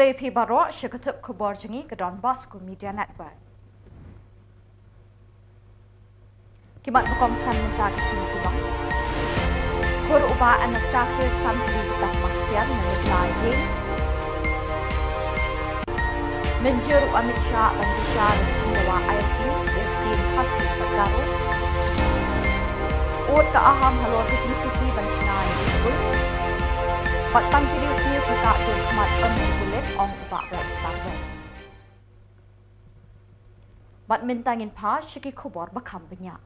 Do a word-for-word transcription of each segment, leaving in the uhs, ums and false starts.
Te phi baroh sha ka tip khubor jong ngi ka Don Bosco Media Network. Ki mat ba kongsan mynta ka sngi ki long: Kur u Bah Anastasius Santli Takma Ksiar na Meghalaya Games. Mynjur u Amit Shah ban bishar ïa ka jingdawa airfield ïa ka ktien Khasi bad Garo. Ud ka aham halor ka jingsuki ban shna ïa ki skul. Bad tang ki riewsniew ki kah dur khmat ym pulit, ong u Bah Rex Tarbet. Bad mynta ngin phai sha ki khubor ba kham bniah.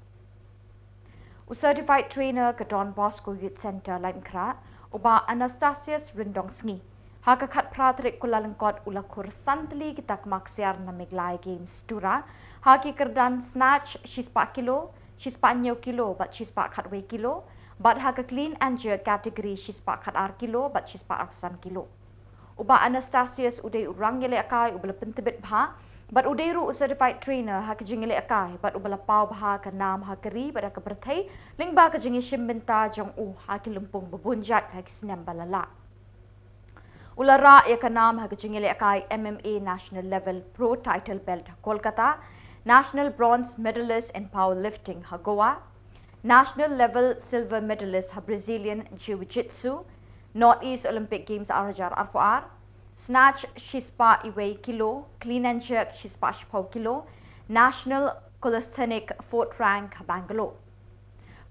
U certified trainer ka Don Bosco Youth Centre Laitumkhrah, u Bah Anastasius Ryndongsngi, ha ka khatphra tarik Kyllalyngkot u la khur san tylli ki takma ksiar na Meghalaya Games Tura ha ki kyrdan snatch shispah kilo, shispah hynñiew kilo bad shispah khatwei kilo, bad ha ka clean and jerk category shispah khatar kilo bad shispah arphew san kilo. U Bah Anastasius u dei u rangïalehkai uba la pyntbit bha bad u dei ruh u certified trainer ha ka jingïalehkai bad uba la paw bha ka nam ha ka ri bad ha ka pyrthei lyngba ka jingïashim bynta jong u ha ki lympung ba bun jait ha ki snem ba la lah. U la rah ïa ka nam ha ka jingïalehkai M M A National Level Pro Title Belt ha Kolkata, National Bronze Medalist in Powerlifting ha Goa, National Level Silver Medalist ha Brazilian Jiu-Jitsu, North East Olympic Games ar hajar arphew ar, Snatch shispah uwei kilo, Clean and Jerk shispah shiphew kilo, National Calisthenic fourth rank ha Bangalore.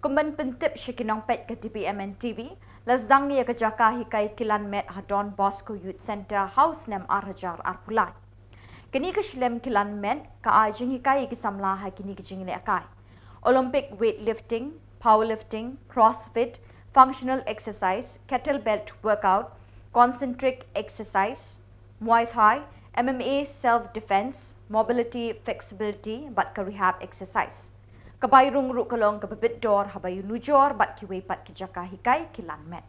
Kum ban pyntip sha ki nongpeit ka D B M N T V, la sdang ïa ka jaka hikai kilan met ha Don Bosco Youth Centre ha u snem ar hajar arphew lai. Kane ka shlem kilan met ka ai jinghikai ïa ki samla ha kine ki jingïalehkai: Olympic weightlifting, powerlifting, crossfit, functional exercise, kettlebell workout, concentric exercise, Muay Thai, M M A self defense, mobility, flexibility bad ka rehab exercise. Ka bai rung ruh ka long kaba bit dor haba ïanujor bad kiwei pat ki jaka hikai kilan met.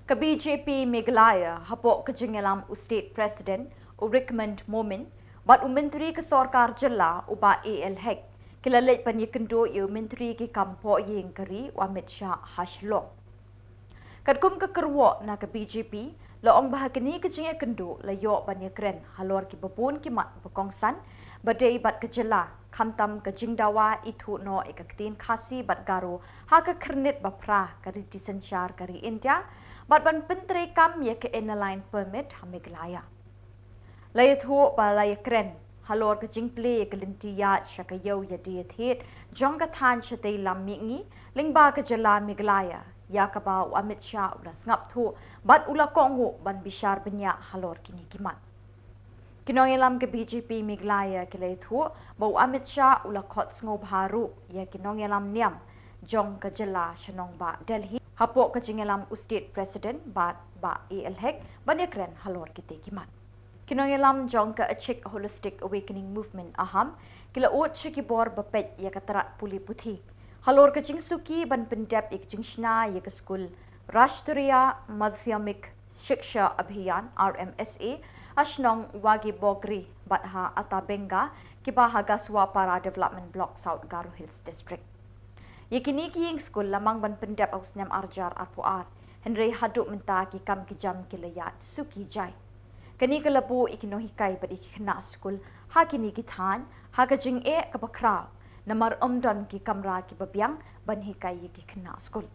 Ka B J P Meghalaya hapoh ka jingïalam u State President u Rikmond Momin bad u Myntri ka Sorkar Jylla u Bah A L Hek ki la leit ban ïakynduh ïa u Myntri ki kam pohïing ka ri u Amit Shah ha Shillong. Katkum ka kyrwoh na ka B J P, la ong ba ha kane ka jingïakynduh la ïoh ban ïakren halor kiba bun ki mat ba kongsan ba dei bad ka jylla, khamtam ka jingdawa ithuh noh ïa ka ktien Khasi bad Garo ha ka khyrnit ba phra ka riti synshar ka ri India bad ban pyntreikam ïa ka Inner Line Permit ha Meghalaya. La ïathuh ba la ïakren halor ka jingplie ïa ka lynti ïaid sha ka ïew ïadie ïathied jong ka thaiñ shatei lam mihngi lyngba ka jylla Meghalaya, ïa kaba u Amit Shah u la sngap thuh bad u la kohnguh ban bishar bniah halor kine ki mat. Ki nongïalam ka B J P Meghalaya ki la ïathuh ba u Amit Shah u la khot sngewbha ruh ïa ki nongïalam niam jong ka jylla sha nongbah Delhi hapoh ka jingïalam u State President bad Bah A L Hek ban ïakren halor kitei ki mat. Ki nongïalam jong ka Achik Holistic Awakening Movement, AHAM, ki la ud sha ki bor ba peit ïa ka trat pule puthi halor ka jingsuki ban pyndep ïa ka jingshna ïa ka skul Rashtriya Madhyamik Shiksha Abhiyan, R M S A, ha shnong Waghi Bokri bad ha Atabenga, kiba ha Gasuapara Development Block, South Garo Hills District. Ïa kine ki ïing skul la mang ban pyndep ha u snem ar hajar arphew ar, hynrei haduh mynta ki kam ki jam ki la ïaid suki jai. Kane ka la buh ïa ki nonghikai bad ïa ki khynnah skul ha kine ki thaiñ ha ka jingeh kaba khraw, namar ym don ki kamra kiba biang ban hikai ïa ki khynnah skul.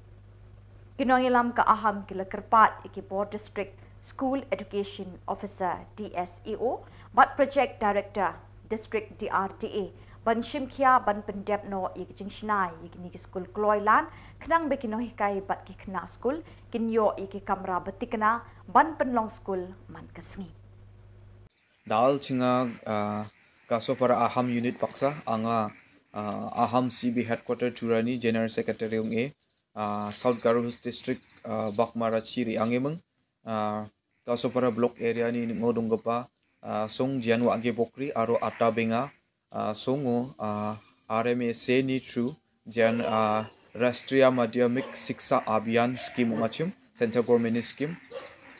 Ki nongïalam ka AHAM ki la kyrpad ïa ki bor District School Education Officer, D S E O, bad Project Director, District D R D A, ban shim khia ban pyndep noh ïa ki jingshna ïa kine ki skul kloi lad, khnang ba ki nonghikai bad ki khynnah skul kin ïoh ïa ki kamra ba thikna ban pynlong skul man ka sngi. Dal chinga, ah, Kasopara Aham Unit Baksa, anga, ah, Aham C B Headquarter Turani General Secretary ong e, ah, South Garo Hills District, ah, Bakmara Chiri angemeng, ah, Kasopara Block Area ni ngo dongkapa, ah, song jian wa ge bokri aro ata benga, ah, songo, ah, R M S A ni through, jian, ah, Rashtriya Madhyamik Shiksha Abhiyan scheme ngachim, Central Government ni scheme,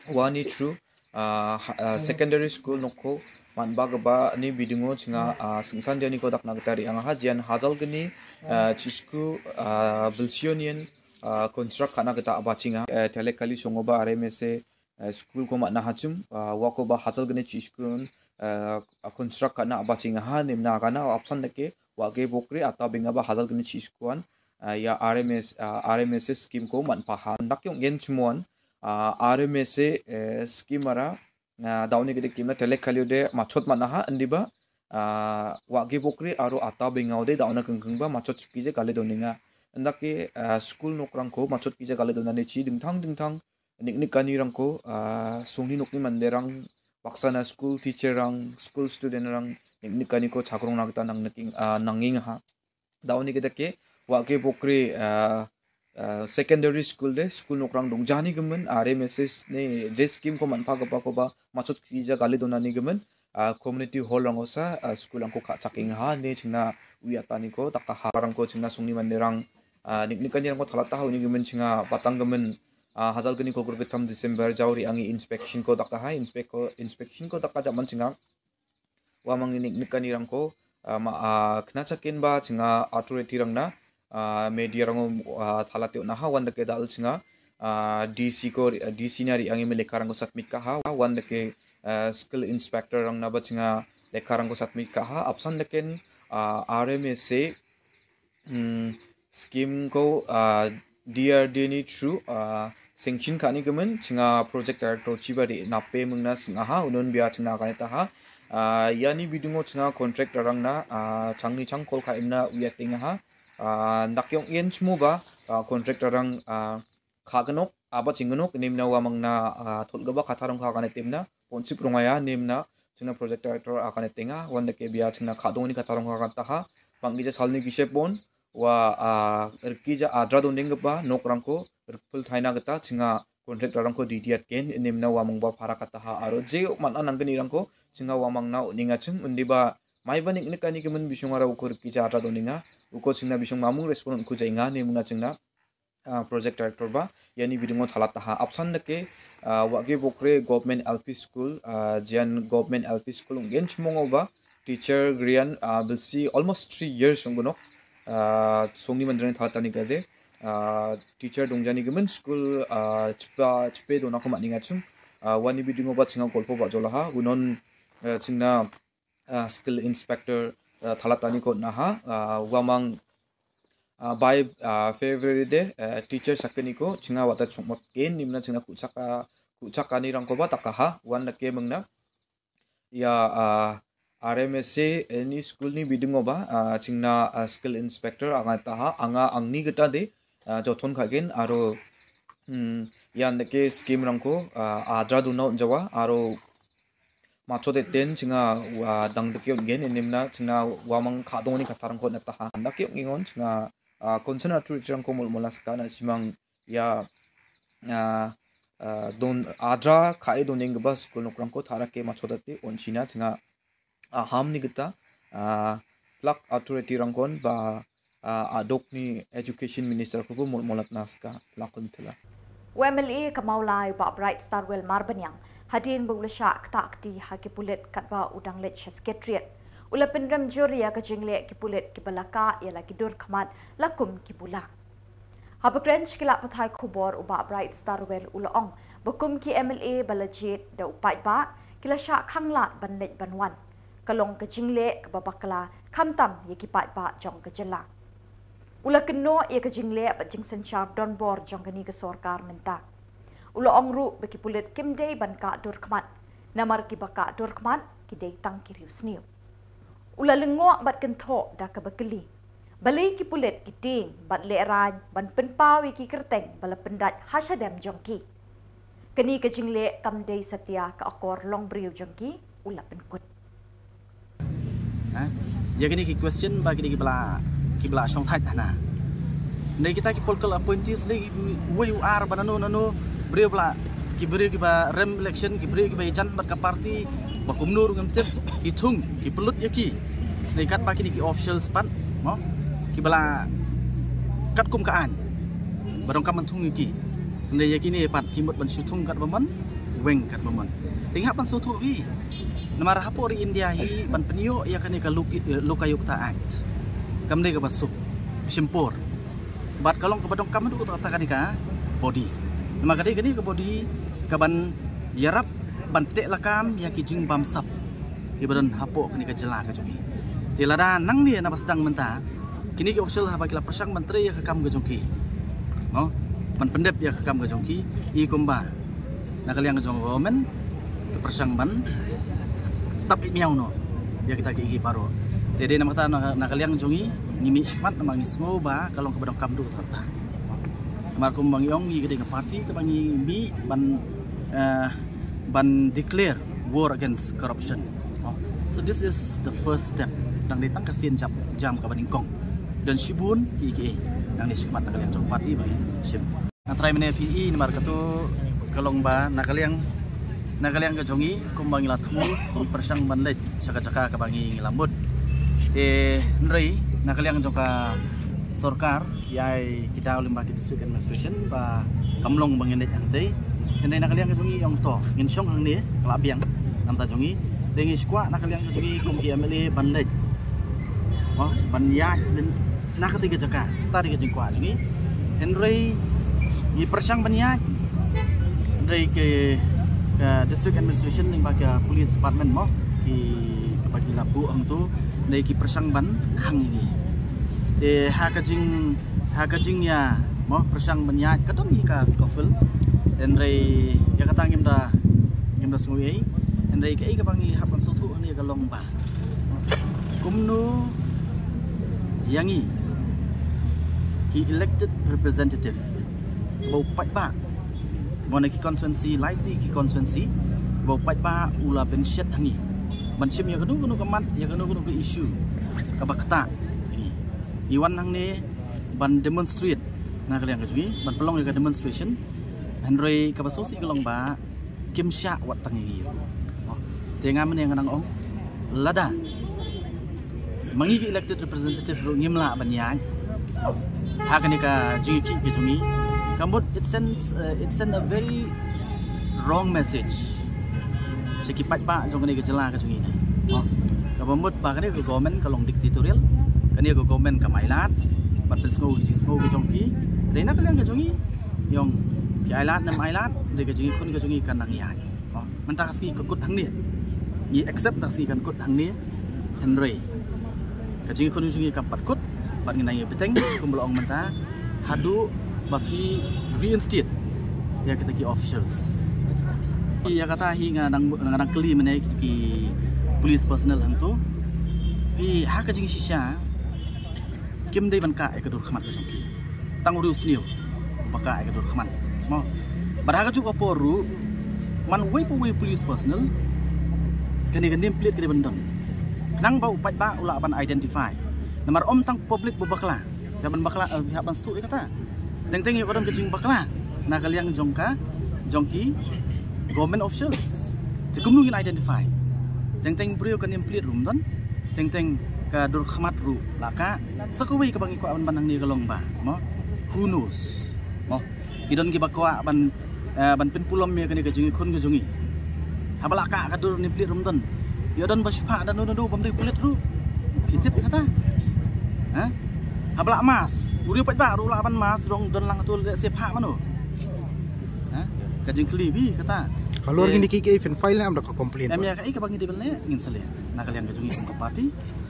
wa ni through, ah, ha-, ah, secondary school nokho, man ba gaba ni bidingo chinga, ah, singsan jani ko dak nagtari ang ha jian hajal gani, ah, chisku, ah, bilsionian, ah, construct kana kita abachinga, eh, telekali songo ba R M S A, eh, school ko ma na hachim, ah, wa ko ba hajal gani chiskun, eh, construct kana abachinga ha nimna kana apsan dake, wa ge bokri ata benga ba hajal gani chiskuan, ah, ya R M S, ah, R M S A scheme ko man paha. Dak yong gen chmuan, ah, R M S A, eh, scheme ara, ah, dauni gede kimna telekali de machot man ha, andi ba, ah, wa ge bokri aro ata benga de dauna kengkeng ba machot chipki je kali doninga. Anda ke, ah, school nokrang ko machot ki je kali donani chi dingthang dingthang, niknik kani rang ko, ah, sungni nokni manderang, baksana school teacher rang, school student rang, niknik kani ko chakrong na kita nang niking, ah, nanging ha. Dauni kita ke, wa ke bokri, ah, ah, secondary school de, school nokrang dong jani gemen, R M S S ne, je scheme ko man pa gapa ko ba, machot ki ja kali donani gemen, ah, community hall rang osa, ah, school rang ko ka chaking ha, ne chingna uyatani ko, taka ha rang ko chingna sungni manderang, ah, niknik kani rang ko thalata ha uni gemen chinga batang gemen, ah, hajal gani ko gurgitam December jauri angi inspection ko taka ha, inspect ko, inspection ko taka jaman chinga. Wa mang niknik kani rang ko, ah, ma, ah, kena chakin ba chinga authority rang na, ah, media rang, ah, thalate na ha, wan dake dal chinga, ah, D C ko, D C na ri angi meleka rang ko submit ka ha, wan dake, ah, skill inspector rang na ba chinga leka rang ko submit ka ha, apsan dake, ah, R M S A, Hmm, scheme ko, ah, D R D ni through, ah, sanction kani gemen, chinga project director chiba ri nape mengna singa ha, unun bia chinga kani taha. Ah, yani bidungo chinga contract rang na, ah, changni changkol ka imna uya tinga ha. Ah, dak yong yen chmu ba, ah, contract rang, ah, kha genok, aba ching genok, nimna wa mangna, ah, thot gaba kata rong kha kane timna, pon chip rong aya, nimna, chingna project director a kane tinga, wan dake bia chingna kha dong ni kata rong kha kata ha, bang gija salni gishe pon, wa, ah, rkija adra dong ding gaba, nok rang ko, rpul thaina gata, chinga contract rang ko D D at ken, nimna wa mangba phara kata ha, aro je man anang gani rang ko, chinga wa mangna uninga chim, undi ba, mai ba nik nik ani kemen bisung ara ukur rkija adra dong dinga, ukur chingna bisung mamung respond ukur jainga, nimna chingna, ah, project director ba, yani bidungo thalat taha. Apsan dake, ah, wage bokre government L P school, ah, jian government L P school ungen chmongo ba, teacher grian, ah, bilsi almost three years unggunok, ah, songni mandreng thalat tani kade, ah, teacher dongjani gemen school, ah, chpa, chpe dona ko matninga chung, ah, wani bidungo ba chinga golpo ba jolaha, unon, ah, chingna, ah, skill inspector, ah, thalat tani ko naha, ah, wamang, ah, by, ah, February de, ah, teacher sakani ko, chinga wata chungmot ken, nimna chingna kuchaka, kuchaka ni rang ko ba takaha, wan dake mengna. Ya, ah, R M S A, eh, ni school ni bidungo ba, ah, chingna, ah, skill inspector, anga taha, anga angni geta de, ah, jothon khagen, aro, hmm, yan dake scheme rang ko, ah, adra dunau jawa, aro, macho de ten chinga, wa dang de kyon gen, inimna chinga wamang kha dong ni kata rang ko na taha. Dak kyon ngon chinga, ah, concern authority rang ko mol molas ka na simang ya, ah, ah, don adra kha e don ning ba school nok rang ko thara ke macho de te on china chinga, ah, ham ni geta, ah, plak authority rang kon ba, ah, adok ni education minister ko bo mol molat nas ka plak kon tela. U M L A ka Mawlai u Bah Bright Starwell Marbaniang, hadien ba u la shah kta kti ha ki pulit katba u dang leit sha secretariat, u la pynrem jur ïa ka jingleh ki pulit kiba la kah ïa la ki dur khmat la kum ki bulak. Haba kren sha ki lad pathai khubor u Bah Bright Starwell u la ong ba kum ki M L A ba la jied da u paidbah ki la shah khanglad ban leit ban wan. Ka long ka jingleh kaba bakla khamtam ïa ki paidbah jong ka jylla. U la kynnoh ïa ka jingleh bad jingsynshar donbor jong kane ka sorkar mynta. U la ong ruh ba ki pulit kim dei ban kah dur khmat, namar kiba kah dur khmat ki dei tang ki riewsniew. u la lyngngoh bad kynthoh da kaba kylli. Balei ki pulit ki tieng bad lehraiñ ban pynpaw ïa ki kyrteng ba la pyndait ha shadem jong ki? Kane ka jingleh kam dei satia ka akor longbriew jong ki, u la pynkut. Ha? Ïa kine ki question ba kine ki ba la, ki ba la shongthait hana. Dei kita ki political appointees lei, uwei u ar ba nano nano, briew ba la, ki briew ki ba rem election, ki briew ki ba ïajan bad ka party, ba kumno ruh ngam tip, ki thung, ki pynlut ïa ki. Dei katba kine ki officials pat, mo? Ki ba la katkum ka aiñ ba donkam ban thung ïa ki. Hynrei ïa kine pat ki mut ban shu thung katba mon, weng katba mon. Te ngi hap ban sngewthuh hi. Namar hapoh ri India hi ban pynïoh ïa kane ka Lok-, Lokayukta Act, kam dei kaba suk, shim por. Bad ka long kaba donkam haduh katta katta kane ka body. Namar ka dei kane ka body kaban ïarap ban teh lakam ïa ki jingbamsap ki ba don hapoh kane ka jylla ka jong ngi. Te lada nangne naba sdang mynta, kine ki official haba ki la pyrshang ban trei ïa ka kam ka jong ki, no? Ban pyndep ïa ka kam ka jong ki, i kumba na ka liang jong government ka pyrshang ban tap i miaw noh ïa kita ki, ki baroh. Te dei namar kata na, na ka liang jong ngi, ngi mih shakhmat namar ngi sngew ba ka long kaba donkam haduh katta katta. Namar kumba ngi ong, ngi ka dei ka party kaba ngi mih ban, eh, ban declare war against corruption. Oh. So this is the first step. Dang dei tang ka sien jam, jam kaba nyngkong. Don shibun kiei kiei dang dei shakhmat na ka liang jong party ba ngi shim. Nga trai mynne phi i namar katu ka long ba na ka liang, na ka liang ka jong ngi kumba ngi la thmu, ngi pyrshang ban leit sha ka jaka kaba ngi, ngi la mut. Te hynrei na ka liang jong ka sorkar, ïai ki daw lyngba ki district administration ba kam long ba ngin leit hangtei. Hynrei na ka liang ka jong ngi ong to ngin shong hangne ka la biang namar ta jong ngi. Te ngi shu kwah na ka liang ka jong ngi kum ki M L A ban leit, oh, ban ïaid na kata ka jaka, ta dei ka jingkwah jong ngi. Hynrei ngi pyrshang ban ïaid, hynrei ki, ka district administration lyngba ka police department mo, ki, kaba ki la buh hangtu, hynrei ki pyrshang ban khang ïa ngi. Te ha ka jing, ha ka jingïa mo pyrshang ban ïaid ka don hi ka scuffle. Hynrei ïa kata ngim da, ngim da sngew ei. Hynrei kaei kaba ngi hap ban sngewthuh hangne ka long ba kumno ïa ngi ki elected representative ba u paidbah, mo na ki constituency, lai tylli ki constituency, ba u paidbah u la pynshet ha ngi ban shim ïa kano kano ka mat, ïa kano kano ka issue kaba ktah. Ngi wan hangne ban demonstrate na ka liang ka jong ngi, ban pynlong ïa ka demonstration. Hynrei kaba sngewsih ka long ba kim shah wat tang ïa ngi. Te nga mynne nga nang ong, lada ma ngi ki elected representative ruh ngim lah ban ïaid ha kane ka jingïakhih ka jong ngi, ka mut it sends, uh, it send a very wrong message sha ki paidbah jong kane ka jylla ka jong ngi. Kaba mut ba kane ka government ka long dictatorial, kane ka government kam ailad ban pynsngew ki jingsngew ki jong ki. Hynrei na ka liang ka jong ngi, ong phi ailad ne ym ailad, hynrei ka jingïakhun ka jong ngi kan nang ïaid. Mynta ka sngi ka kut hangne. Ngi accept da ka sngi kan kut hangne. Hynrei ka jingïakhun jong ngi kam pat kut, bad ngin nang ïa bteng kumba la ong mynta haduh ba phi reinstate ïa kita ki officials. Ïa kata hi nga dang, nga dang kylli mynne kita ki police personnel hangtu. Phi ha ka jingshisha kim dei ban kah ïa ka dur khmat ka jong ki. Tang u riewsniew ba kah ïa ka dur khmat, mo. Bad ha kajuh ka por ruh man uwei pa uwei police personnel, kane ka name plate ka dei ban don. Khnang ba u paidbah u lah ban identify. Namar ym tang public ba bakla, ka ban bakla, eh, ban sngewthuh ïa kata. Teng teng ïoh ka don ka jingbakla na ka liang jong ka, jong ki government officials. Te kumno ngin identify? Teng teng briew ka name plate ruh ym don. Teng teng ka dur khmat ruh la kah. Sa kawei kaba ngi kwah ban ban hangne ka long ba, mo, who knows? Mo, ki don kiba kwah ban, eh, ban pynpulom ïa kane ka jingïakhun ka jong ngi. Haba la kah ka dur name plate ruh ym don. Ïoh don ba shiphah da uno uno bym dei pulit ruh. Phi tip ïa kata? Ha? Haba la mask, u riew paidbah ruh lah ban mask, dang don lang tu leh shiphah mano. Ha? Ka jingkylli phi kata. Halor kine ki, ki phin file ne em da ka complaint? Em ïa kaei kaba ngi dei ban leh ngin sa leh. Na ka liang ka jong ngi kum ka party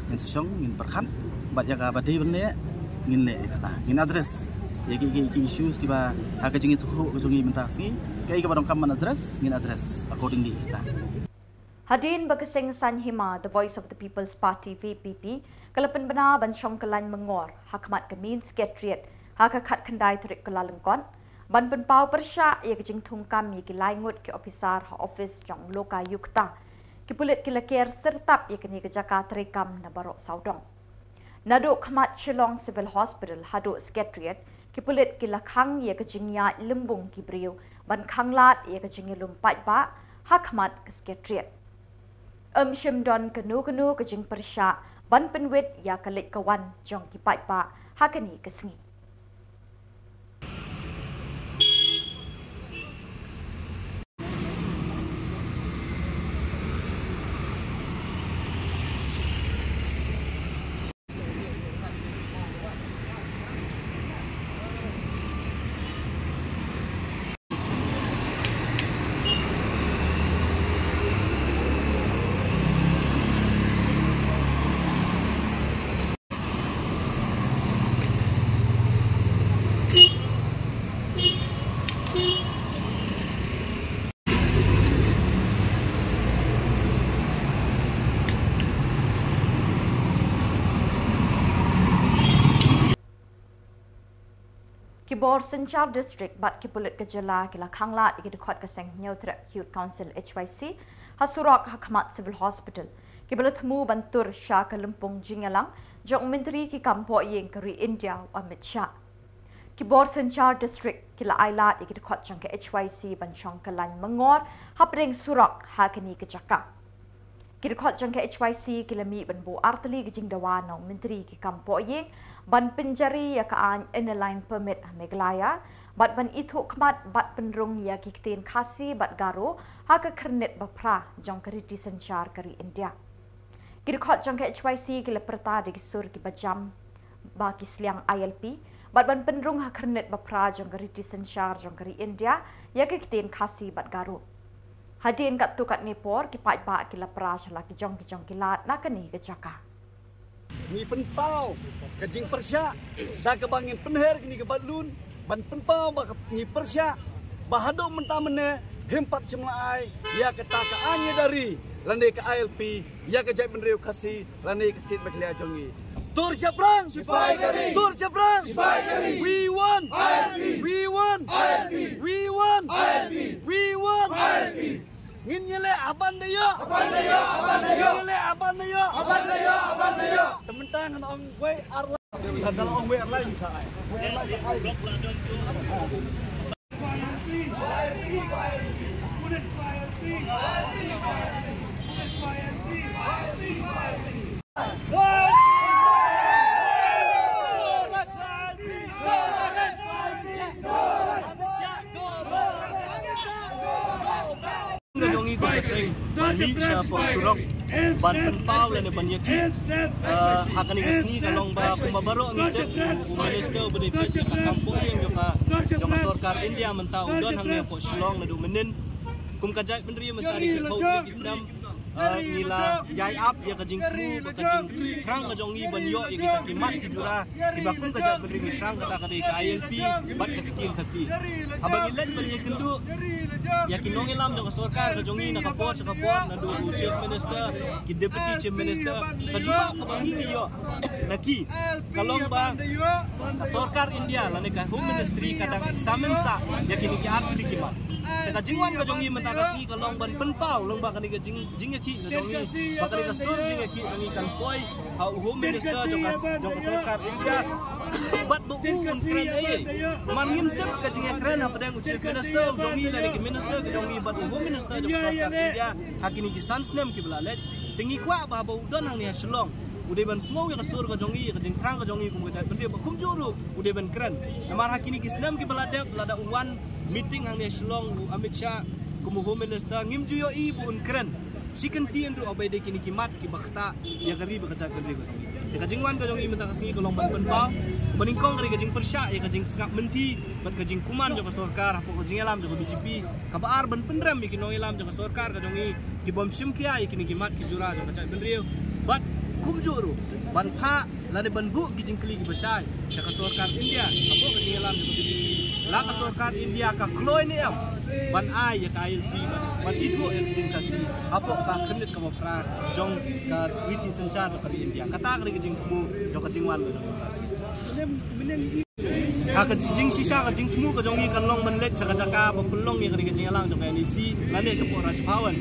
ngin sa shong, ngin pyrkhat bad ïa kaba dei ban leh ngin leh ïa kata. Ngin address ïa ki, ki, ki issues kiba ha ka jingïathuhkhruh ka jong ngi mynta ka sngi. Kaei kaba donkam ban address ngin address accordingly kita. Hadien ba ka seng Saiñ Hima The Voice of the People's Party V P P ka la pynbna ban shong kyllain myngor ha khmat ka Main Secretariat ha ka khatkhyndai tarik Kyllalyngkot ban pynpaw pyrshah ïa ka jingthungkam ïa ki lai ngut ki ophisar ha ophis jong u Lokayukta, ki pulit ki la ker syrtap ïa kane ka jaka treikam na baroh sawdong. Naduh khmat Shillong Civil Hospital haduh Secretariat, ki pulit ki la khang ïa ka jingïaid lymbung ki briew ban khanglad ïa ka jingïalum paidbah ha khmat ka Secretariat. Ym shym don kano kano ka jingpyrshah ban pynwit ïa ka leit ka wan jong ki paidbah ha kane ka sngi. Ki bor synshar district bad ki pulit ka jylla ki la khanglad ïa ki dkhot ka seng Hynñiewtrep Youth Council H Y C ha surok ha khmat Civil Hospital, kiba la thmu ban tur sha ka lympung jingïalang jong u Myntri ki kam pohïing ka ri India u Amit Shah. Ki bor synshar district ki la ailad ïa ki dkhot jong ka H Y C ban shong kyllain myngor hapdeng surok ha kane ka jaka. Ki dkhot jong ka H Y C ki la mih ban buh artylli ki jingdawa na u Myntri ki kam pohïing ban pynjari ïa ka aiñ Inner Line Permit ha Meghalaya bad ban ithuh khmat bad pynrung ïa ki ktien Khasi bad Garo ha ka Khyrnit Baphra jong ka riti synshar ka ri India. Ki dkhot jong ka H Y C ki la pyrta da ki sur kiba jam ba ki sliang I L P bad ban pynrung ha Khyrnit Baphra jong ka riti synshar jong ka ri India ïa ki ktien Khasi bad Garo. Hadien katto katne por ki paidbah ki la pra sha la ki jong ki jong ki lad na kane ka jaka. Ngi pynpaw ka jingpyrshah da kaba ngin pynher kine ki balloon ban pynpaw ba ngi pyrshah ba haduh mynta mynne ngim pat shym la ai ïa kata ka aiñ ïa da ri lane ka I L P ïa ka jaitbynriew Khasi lane ka state Meghalaya jong ngi. Tur shaphrang! Sipai ka ri! Tur shaphrang! Sipai ka ri! We want I L P! We want I L P! We want I L P! We want I L P! Ngin ïaleh haban da ïoh! Haban da ïoh! Haban da ïoh! Ngin ïaleh haban da ïoh! Haban da ïoh! Haban da ïoh! Te mynta ngan ong wei ar lai. Te da la ong wei ar lai sa ai. Wei ar lai sa ai. Ka jong ngi kum ka seng ban mih sha pok surok ban pynpaw lane ban ïakhih, eh, ha kane ka sngi ka long ba kumba baroh ngi tip u minister uba dei peit ïa ka kam pohïing jong ka, jong ka sorkar India mynta u don hangne hapoh Shillong naduh mynnin. Kum ka jaitbynriew mynta dei shiphew tylli ki snem, eh, ngi la ïai ap ïa ka jingthmu bad ka jingthrang ka jong ngi ban ïoh ïa kita ki mat ki jura kiba kum ka jaitbynriew ngi thrang, kata ka dei ka I L P bad ka ktien Khasi. Haba ngi leit ban ïakynduh ïa ki nongïalam jong ka sorkar ka jong ngi na ka por sha ka por, naduh u Chief Minister, ki Deputy Chief Minister, ka jubab kaba ngi ngi ïoh na ki ka long ba ka sorkar India lane ka Home Ministry ka dang examine sah ïa kine ki artylli ki mat. Te ka jingwan ka jong ngi mynta ka sngi ka long ban pynpaw lyngba kane ka jing, jingïakhih ka jong ngi, ba kane ka sur jingïakhih jong ngi kan poi ha u Home Minister jong ka, jong ka sorkar India. Bad ba u un kren ei ei. Man ngim tip ka jingïakren hapdeng u Chief Minister jong ngi lane ki minister ka jong ngi bad u Home Minister jong ka sorkar India ha kine ki san snem kiba la leit. Te ngi kwah ba haba u don hangne ha Shillong u dei ban sngew ïa ka sur ka jong ngi, ïa ka jingthrang ka jong ngi kum ka jaitbynriew, ba kumjuh ruh u dei ban kren. Namar ha kine ki snem kiba la dep, lada u wan meeting hangne ha Shillong u Amit Shah kum u Home Minister, ngim ju ïohi ba un kren shi kyntien ruh haba ïadei kine ki mat kiba ktah ïa ka ri bad ka jaitbynriew ka jong ngi. Te ka jingwan ka jong ngi mynta ka sngi ka long ban pynpaw ba nyngkong ka dei ka jingpyrshah ïa ka jingsngap mynthi bad ka jingkmen jong ka sorkar hapoh ka jingïalam jong ka B J P. Kaba ar, ban pynrem ïa ki nongïalam jong ka sorkar ka jong ngi kibym shim khia ïa kine ki mat ki jura jong ka jaitbynriew. Bad kumjuh ruh ban phah lane ban buh ki jingkylli kiba shai sha ka sorkar India hapoh ka jingïalam jong ka B J P. La ka sorkar India ka kloi ne em ban ai ïa ka I L P ban, ban ithuh ïa ka jingkhasi hapoh ka khyrnit kaba phra jong ka riti synshar jong ka ri India. Kata ka dei ka jingthmu jong ka jingwan ka jong ka Khasi. Ha ka jingshisha ka jingthmu ka jong ngi kan long ban leit sha ka jaka ba pynlong ïa ka dei ka jingïalang jong ka N E C lane shapoh Raj Bhavan.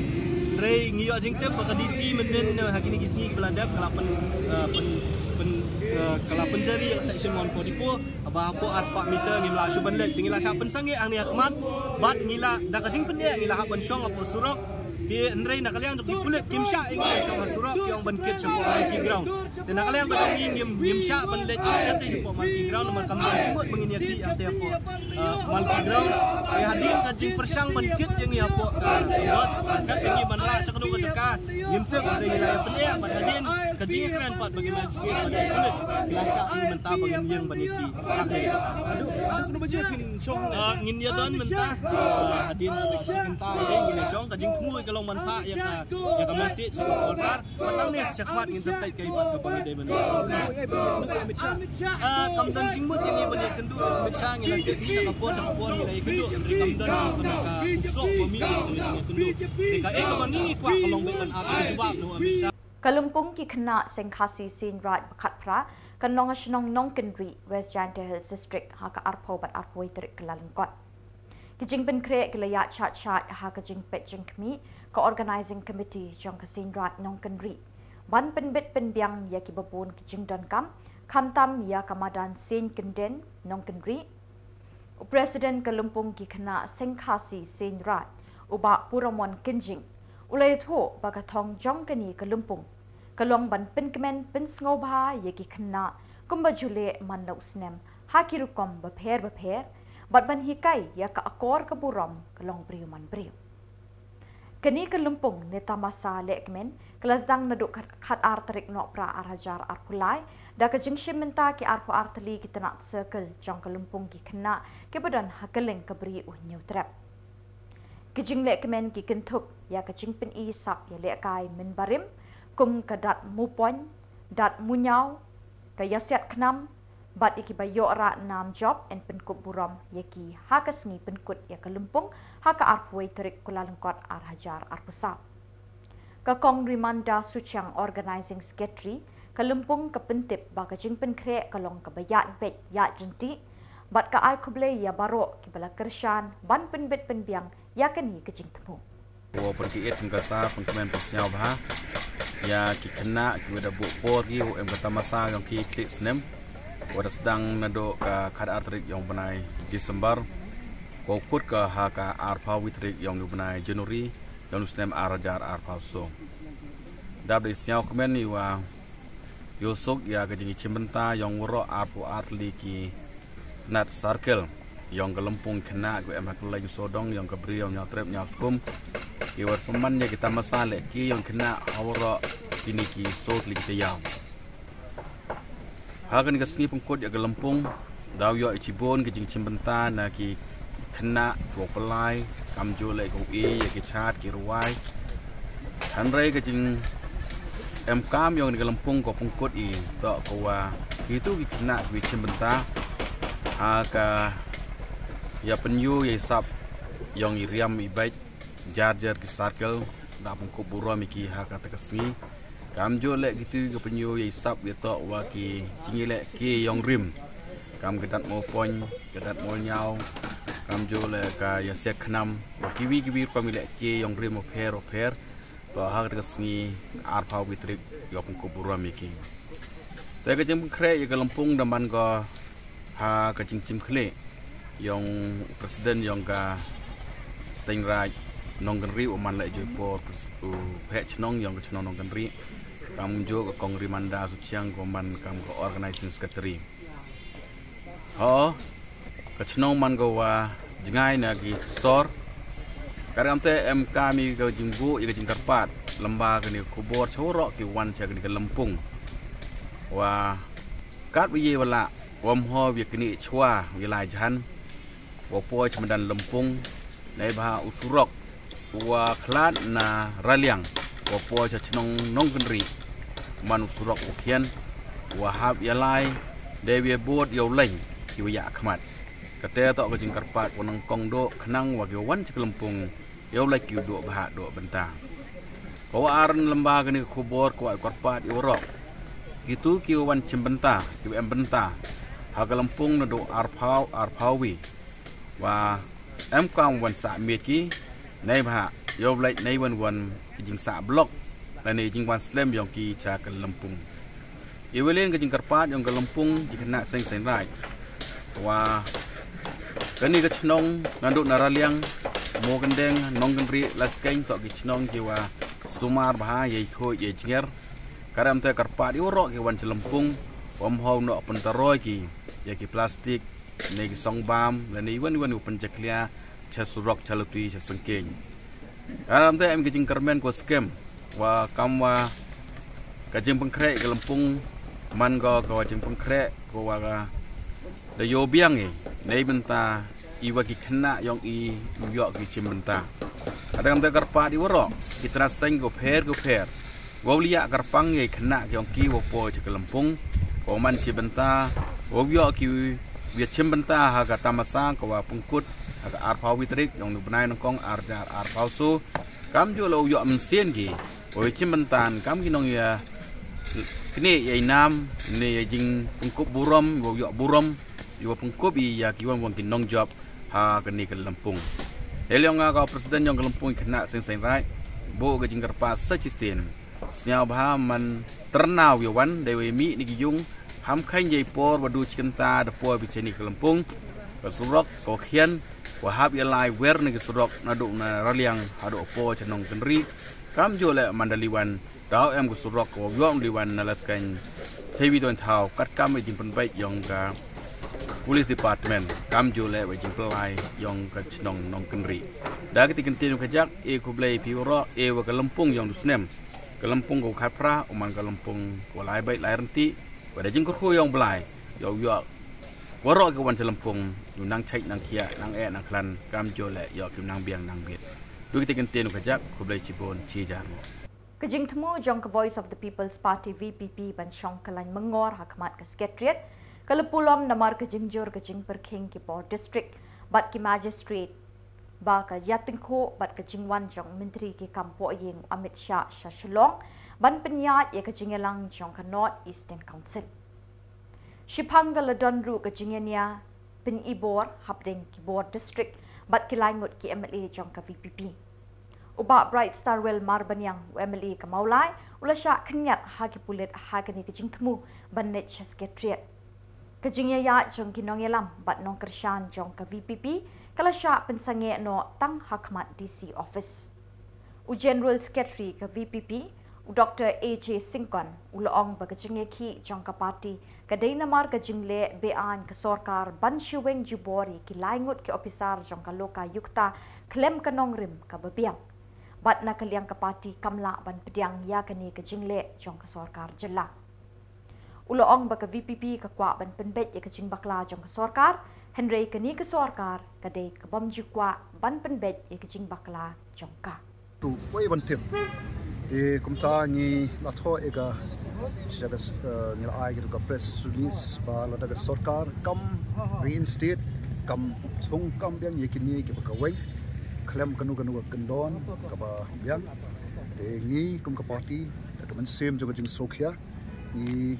Hynrei ngi ïoh jingtip ba ka D C mynnin ha kine ki sngi kiba la dep ka la pyn, eh, pyn, pyn, eh, ka la pynjari ïa ka section one forty-four. Haba hapoh arspah meter ngim lah shuh ban leit, te ngi la shah pynsangeh hangne ha khmat bad ngi la, da ka jingpyndep ngi la hap ban shong hapoh surok. Te hynrei na ka liang jong ki pulit kim shah ïa ngi ban shong ha surok, ki ong ban kit shapoh Malki Ground. Te na ka liang ka jong ngi ngim, ngim shah ban leit shatei shapoh Malki Ground namar kam don jingmut ba ngin ïa kit hangtei hapoh, eh, Malki Ground. Te hadien ka jingpyrshang ban kit ïa ngi hapoh ka bus, ban kit ïa ngi ban rah sha kano ka jaka, ngim tip hynrei ngi la ïa pynïaid bad hadien ka jingkren pat ba ki magistrate bad ki pulit ki la shah ïa ngi mynta ba ngin ïeng ban ïa kit. Ah, ngin ïa don mynta, ah, hadien sa shi kynta ïa ngin ïa shong, ka jingthmu ka long ban phah ïa ka, ïa ka message sha ka sorkar. Bad nangne sha khmat ngin sa peit kaei pat kaba ngi dei ban. Ah, kam don jingmut ïa ngi ban ïakynduh ïa u Amit Shah, ngi la tip ngi na ka por sha ka por ngi la ïakynduh, hynrei kam don ka, ka, ka usuk ba mih ïa ka jingïakynduh. Te kaei kaba ngi ngi kwah ka long ban ap ka jubab na u Amit Shah. Ka lympung ki khynnah Seng Khasi Seng Raij ba khatphra kan long ha shnong Nongkynrih, West Jaintia Hills District ha ka arphew bad arphew wei tarik Kyllalyngkot. Ki jingpynkhreh ki la ïaid shait shait ha ka jingpeit jingkhmih ka Organising Committee jong ka Seng Raij Nongkynrih ban pynbit pynbiang ïa kiba bun ki jingdonkam, khamtam ïa ka madan Seng Kynden Nongkynrih. U President ka lympung ki khynnah Seng Khasi Seng Raij, u Bah Puramon Kynjing, u la ïathuh ba ka thong jong kane ka lympung ka long ban pynkmen pynsngewbha ïa ki khynnah kumba ju leh man la u snem ha ki rukom bapher bapher bad ban hikai ïa ka akor ka burom ka long briew man briew. Kane ka lympung ne tamasa lehkmen ka la sdang naduh khat, khatar tarik Nohprah ar hajar arphew lai da ka jingshim bynta ki arphew ar tylli ki tnat circle jong ka lympung ki khynnah kiba don ha kylleng ka Bri U Hynñiewtrep. Ki jinglehkmen ki kynthup ïa ka jingpyni sap ïalehkai mynbarim kum ka dat mupoiñ, dat muñiaw, ka ïasiat khnam bad ïa kiba ïoh rah nam jop yn pynkup burom ïa ki ha ka sngi pynkut ïa ka lympung ha ka arphew wei tarik Kyllalyngkot ar hajar arphew saw. Ka Kong Rimanda Suchiang, Organising Secretary ka lympung, ka pyntip ba ka jingpynkhreh ka long kaba ïaid beit ïaid ryntih bad ka ai khublei ïa baroh kiba la kyrshan ban pynbit pynbiang ïa kane ka jingthmu. Wow pynkiit pynkyrshan pynkmen pynsngewbha ïa ki khynnah kiwa da buh por ki wow em ka tamasa yong ki khlieh snem wa da sdang naduh ka khatar tarik yong u bnai December, wow kut ka ha ka arphew wei tarik yong u bnai January yong u snem ar hajar arphew saw. Dap da i sngewkmen iwa ïohsuk ïa ka jingïashim bynta yong waroh arphew ar tylli ki tnat circle yong ka lympung khynnah kiwa em ha kylleng sawdong yong ka Bri U Hynñiewtrep Hynñiewskum, iwa pynman ïa ki tamasa lehke yong khynnah ha waroh kine ki saw tylli ki taïew. Ha kane ka sngi pynkut ïa ka lympung, daw ïoh i chibun ki jingshim bynta na ki khynnah kiwa pynlait, kamjooh leh kiwa ïeit ïa ki shad ki rwai. Hynrei ka jingemkam yong kane ka lympung ka pynkut i toh ka wa kitu ki khynnah kiwa shim bynta ha ka ïa pynyoo ïa i sap yong i riam i beit, jar jar ki circle, da pynkut burom ïa ki ha kata ka sngi. Kamjooh leh kitu ka pynyoo ïa i sap ïa toh wa ki jingïalehke yong rim, kam ka dat mupoiñ, ka dat muñiaw, kamjooh leh ka ïasiat khnam, wa kiwi kiwi rukom ïalehke yong rim wapher wapher. Toh ha kata ka sngi arphew wei tarik ïoh pynkut burom ïa ki. Te ka jingpynkhreh ïa ka lympung da man ko ha ka jingshim khlieh yong u President yong ka Seng Raij Nongkynrih, u man leh joi por u Pheh Chnong yong ka chnong Nongkynrih, kamjooh ka Kong Rimanda Suchiang ko man kam ka Organising Secretary. Ho, ka chnong man ka wa jngai na ki sor. Ka ram te em kam i ka jingbuh ïa ka jingkyrpad lem bad kane ka khubor cha waroh ki wan cha kane ka lympung. Wa katba ïa wa lah, wa ym hoi ïa kane chwa ïa lai jhan, wa poi cha madan lympung, neibhah u surok wa khlad na Raliang wa poi cha chnong Nongkynrih, man u surok wa khian, wa hap ïa lai dei wa bud ïa u leng kiwa ïa khmat. Kata toh ka jingkyrpad ka nongkong duh khnang wa ki wan sha ka lympung ïoh lait ki duh bha duh bynta. Ka wa ar lem ba kane ka khubor ka wa kyrpad ïa u rok kitu ki wan shim bynta ki em bynta ha ka lympung naduh arphaw arphaw wi wa em kam wan sah miet ki. Nei bha ïoh lait nei wan wan jingsah blok lane jingwan slem yong ki sha ka lympung. Iwelin ka jingkyrpad yong ka lympung ki khynnah seng seng rai wa kani ka chnong naduh na Raliang, Mokendeng, Nongkynrih, Laskeng toh ki chnong ki wa sumar bha yei khoi yei jnger. Karam te kyrpad ïa u rok ki wan sha lympung wa mhaw noh pyntaroi ki ïa ki plastik ne ki song bam lane iwan iwan u pynjakhlia sha surok sha lutui sha sengkeng. Karam te em ki jingkyrmen ko skem wa kam wa ka jingpynkhreh ka lympung man ko ka wa jingpynkhreh ko wa ka da ïoh biang i nei bynta iwa ki khynnah yong i u ïoh ki shim bynta. Ada kam te kyrpad iwa rok ki traseng ko pher ko pher wa u liah kyrpang ïa i khynnah ki yong ki wa poi sha ka lympung ko man shim bynta wa u ïoh ki u ïa shim bynta ha ka tamasa ka wa pynkut ha ka arphaw wi tarik yong nu bnai nongkong ar jar arphaw su. Kam ju la u ïoh mynsien ki wa ïa shim bynta kam ki nong ïa kne ïa i nam ne ïa jingpynkut burom wa u ïoh burom ïa wa pynkut i ïa ki wan wan ki nongjop ha kane ka lympung. Heliong nga ka president yong ka lympung i khynnah seng seng rai bo ka jingkyrpad sa chisien. Sñiaw bha man tyrnaw ïa wan dei wei mih ni ki yung ham khaiñ jei por wa du chikynta da por bi cheni ka lympung. Ka surok ka khian wa hap ïa lai wer ni ki surok naduh na Raliang haduh por cha Nongkynrih. Kam ju le man da liwan daw em ka surok ka wa yong liwan na Laskeng. Chewi don thaw kat kam i jingpynbeit yong ka police department kam ju le wa jingpynlai yong ka chnong Nongkynrih. Da ka ti kyntin ka jak e khublei phi waro e wa ka lympung yong du snem. Ka lympung ka khat phra u man ka lympung ka lai bait lai rynti wa da jingkyrkhu yong blai yow yoh. Warok ka wan cha lympung u nang chait nang khia nang eh nang khlan kam jo le yoh kim nang biang nang bit. Du ki te kyntin ka jak khublei chibun chi jar mo. Ka jingthmu jong ka Voice of the People's Party V P P ban shong ka lain mengor ha khmat ka Secretariat ka la pulom namar ka jingjur ka jingpyrkhing ki por district bad ki magistrate ba ka ïatyngkhuh bad ka jingwan jong Myntri ki kam poh ïing Amit Shah sha Shillong ban pynïaid ïa ka jingïalang jong ka North Eastern Council. Shiphang ka la don ruh ka jingïania pynibor hapdeng ki bor district bad ki laingut ki M L A jong ka V P P. U Bah Bright Starwell Marbaniang u M L A ka Mawlai u la shah khynñiat ha ki pulit ha kane ka jingthmu ban leit sha Secretariat. Ka jingïaid jong ki nongïalam bad nongkyrshan jong ka V P P ka la shah pynsangeh noh tang ha khmat D C office. U General Secretary ka V P P u Doctor A J Syngkon u la ong ba ka jingïakhih jong ka party ka dei namar ka jingleh be-aiñ ka sorkar ban shu weng jubor ïa ki laingut ki ophisar jong ka Lokayukta khlem ka nongrim kaba biang. Bad na ka liang ka party kam lah ban pdiang ïa kane ka jingleh jong ka sorkar jylla. U la ong ba ka V P P ka kwah ban pynbeit ïa ka jingbakla jong ka sorkar, hynrei kane ka sorkar ka dei ka bym ju kwah ban pynbeit ïa ka jingbakla jong ka. Tu wei ban tip. E kumta ngi la thoh ïa ka sha ka s- eh, ngi la ai ka press release ba lada ka sorkar kam reinstate kam thung kam biang ïa kine kiba ka weng khlem kano kano ka kyndon kaba biang. Te ngi kum ka party da ka mynsiem jong ka jingsngewkhia ngi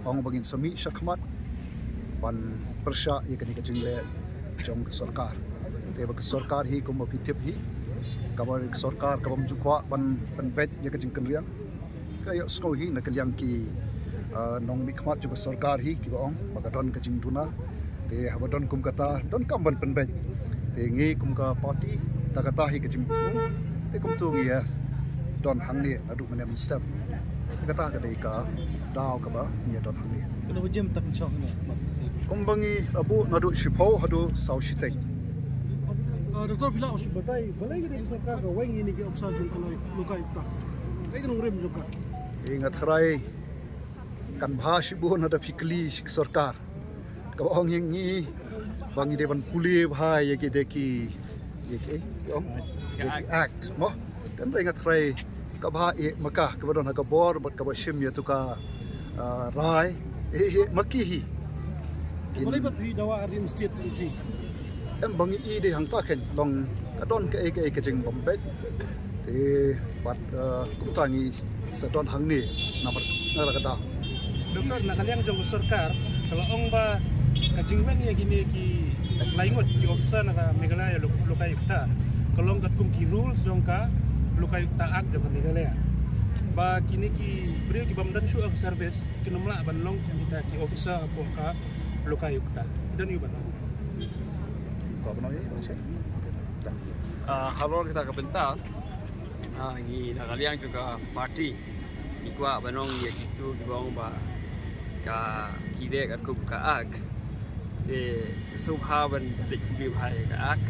ong ba ngin sa mih shakhmat ban pyrshah ïa kane ka jingleh jong ka sorkar. Te ba ka sorkar hi kum ba phi tip hi kaba ka sorkar ka bym ju kwah ban pynbeit ïa ka jingkynriang. Ka ïohsngew hi na ka liang ki, ah, nongmihkhmat jong ka sorkar hi kiba ong ba ka don ka jingduna. Te haba don kum kata don kam ban pynbeit. Te ngi kum ka party da kata hi ka jingthmu. Te kumtu ngi ïa don hangne naduh mynne mynstep. Te kata ka dei ka daw kaba ngi ïa don hangne. Kano ba jem tak shong ne. Kum ba ngi la buh naduh shiphew haduh saw shiteng. Ah, Doctor Philip, batai balei ka dei ka sorkar ka weng ïa kine ki ophisar jong ka Lokayukta? Kaei ka nongrim jong ka? Nga tharai kan bha shibun lada phi kylli sha ka sorkar. Ka ong ïa ngi ba ngi dei ban pule bha ïa ki, dei ki, ïa ki, ong, ïa ki act mo. Kan dei nga tharai ka bha ïa ma ka kaba don ha ka bor bad kaba shim ïa tu ka, ah, rai ïa, ïa ma ki hi. Balei pat phi dawa reinstate ïa ki? Em, ba ngi i dei hangta khein, long ka don kaei kaei ka jingbym beit. Te pat, eh, kumta ngi sa don hangne namar na la ka daw. Doctor, na ka liang jong ka sorkar ka la ong ba ka jingweng ïa kine ki laingut ki officer na ka Meghalaya Lok-, Lokayukta ka long katkum ki rules jong ka Lokayukta Act jong ka Meghalaya, ba kine ki briew ki bym don shuh ha ka service kin ym lah ban long kum kita ki officer hapoh ka Lokayukta. Don ïa u ban ong. Ko ban ong ïa u, check. Ah, halor kita ka bynta, ah, ngi na ka liang jong ka party ngi kwah ban ong ïa kito kiba ong ba ka, ki leh katkum ka Act. Te sngewbha ban leit pule bha ïa ka Act,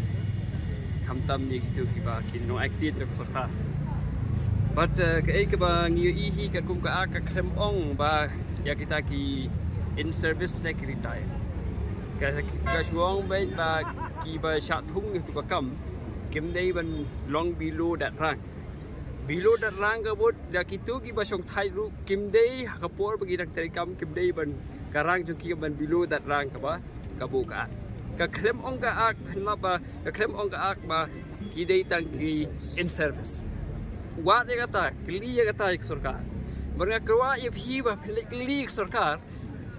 khamtam ïa kito kiba ki nongaktian jong ka sorkar. But, eh, kaei kaba ngi ïohi hi katkum ka Act ka khlem ong ba ïa kita ki in service ne ki retire. Ka, ka shu ong beit ba kiba shah thung ïa katu ka kam kim dei ban long below that rank. Below that rank ka mut ïa kito kiba shongthait ruh kim dei ha ka por ba ki dang trei kam, kim dei ban, ka rank jong ki ban below that rank kaba ka buh ka Act. Ka khlem ong ka Act, pynlap ba ka khlem ong ka Act ba ki dei tang ki in service. Wat ïa kata, kylli ïa kata ïa ka sorkar. Bad nga kwah ïa phi ba phin leit kylli ïa ka sorkar,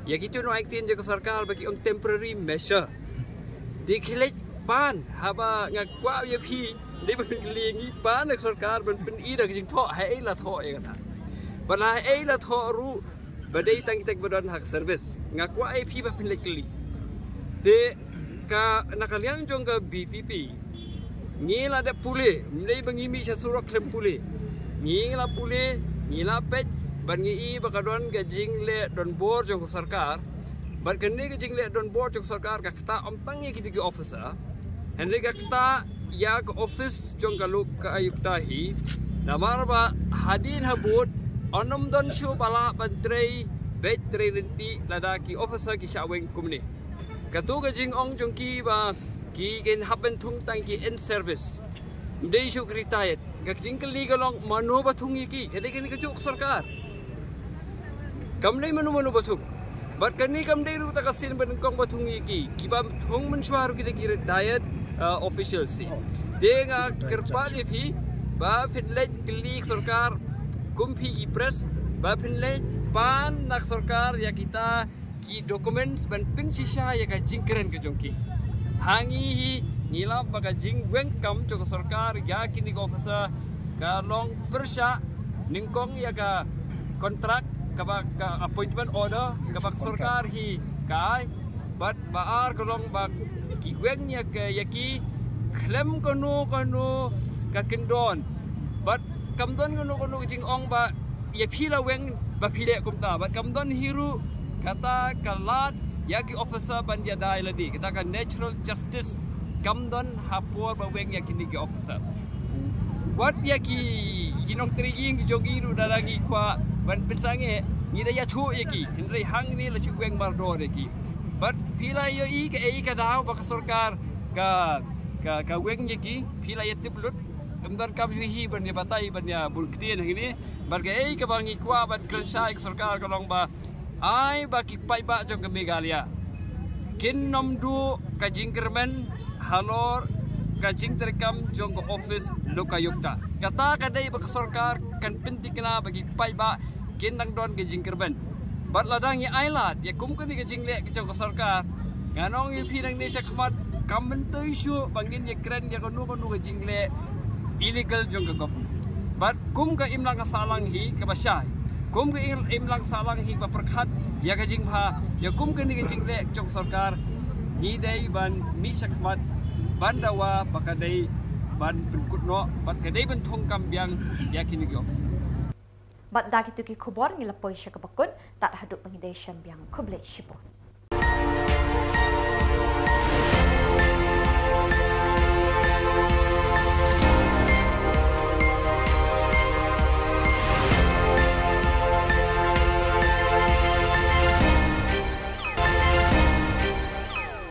ïa kito nongaktian jong ka sorkar ba ki ong temporary measure. Te khie leit pan, haba nga kwah ïa phi, dei ban phin kylli ïa ngi, pan ïa ka sorkar ban pyni da ka jingthoh, haei la thoh ïa kata. Bad haei la thoh ruh ba dei tang kita kiba don ha ka service. Nga kwah ïa phi ba phin leit kylli. Te ka, na ka liang jong ka V P P, ngi la dep pule, ym dei ba ngi mih sha surok khlem pule. Ngi la pule, ngi la peit, bad ngi i ba ka don ka jingleh donbor jong ka sorkar. Bad kane ka jingleh donbor jong ka sorkar ka ktah ym tang ïa kita ki officer, hynrei ka ktah ïa ka office jong ka Lokayukta hi. Namar ba hadien habud yn ym don shuh ba lah ban trei beit trei lynti lada ki officer ki shah weng kumne. Kato ka jingong jong ki ba ki kin hap ban thung tang ki in service, ym dei shuh ki retired. Ka jingkylli ka long, mano ba thung ïa ki? Ka dei kane kajuh ka sorkar. Kam dei mano mano ba thung. Bad kane kam dei ruh ta ka sien ba nyngkong ba thung ïa ki. Kiba thung mynshuwa ruh ki dei ki retired, uh, officials hi. Te nga kyrpad ïa phi ba phin leit kylli ka sorkar, kum phi ki press, ba phin leit pan na ka sorkar ïa kita ki documents ban pynshisha ïa ka jingkren ka jong ki. Ha ngi hi ngi lap ba ka jingweng kam jong ka sorkar ïa kine ki officer ka long pyrshah nyngkong ïa ka contract kaba, ka appointment order kaba ka sorkar hi ka ai. Bad ba ar ka long ba ki weng ïa ka, ïa ki khlem kano kano ka kyndon. Bad kam don kano kano ka jingong ba ïa phi la weng ba phi leh kumta. Bad kam don hi ruh kata ka lad ïa ki officer ban ïada ïa lade, kata ka natural justice kam don ha por ba weng ïa kine ki officer. Wat ïa ki, ki nongtrei ïing jong ngi ruh lada ngi kwah ban pynsangeh, ngi da ïathuh ïa ki, hynrei hangne la shu weng mardor ïa ki. Bad phi la ïohi kaei ka daw ba ka sorkar ka, ka, ka weng ïa ki, phi la ïatip lut. Ym donkam shuh hi ban ïa batai ban ïa bun ktien hangne. Bad kaei kaba ngi kwah ban kren sha ïa ka sorkar ka long ba ai ba ki paidbah jong ka Meghalaya kin ym duh ka jingkyrmen halor ka jingtreikam jong ka office Lokayukta. Kata ka dei ba ka sorkar kan pynthikna ba ki paidbah kin nang don ka jingkyrmen. Bad lada ngi ai lad ïa kum kane ka jingleh ka jong ka sorkar, ngan ong ïa phi nangne shakhmat kam myntoi shuh ba ngin ïakren ïa kano kano ka jingleh illegal jong ka government. Bad kum ka imlang ka sahlang hi kaba shai, kum ka im-, imlang sahlang hi ba pyrkhat ïa ka jingbha ïa kum kane ka jingleh jong ka sorkar, ngi dei ban mih shakhmat ban dawa ba ka dei ban pynkut noh bad ka dei ban thung kam biang ïa kine ki officer. Bad da kito ki khubor ngi la poi sha kaba kut, tad haduh ba ngi dei shem biang, khublei shibun.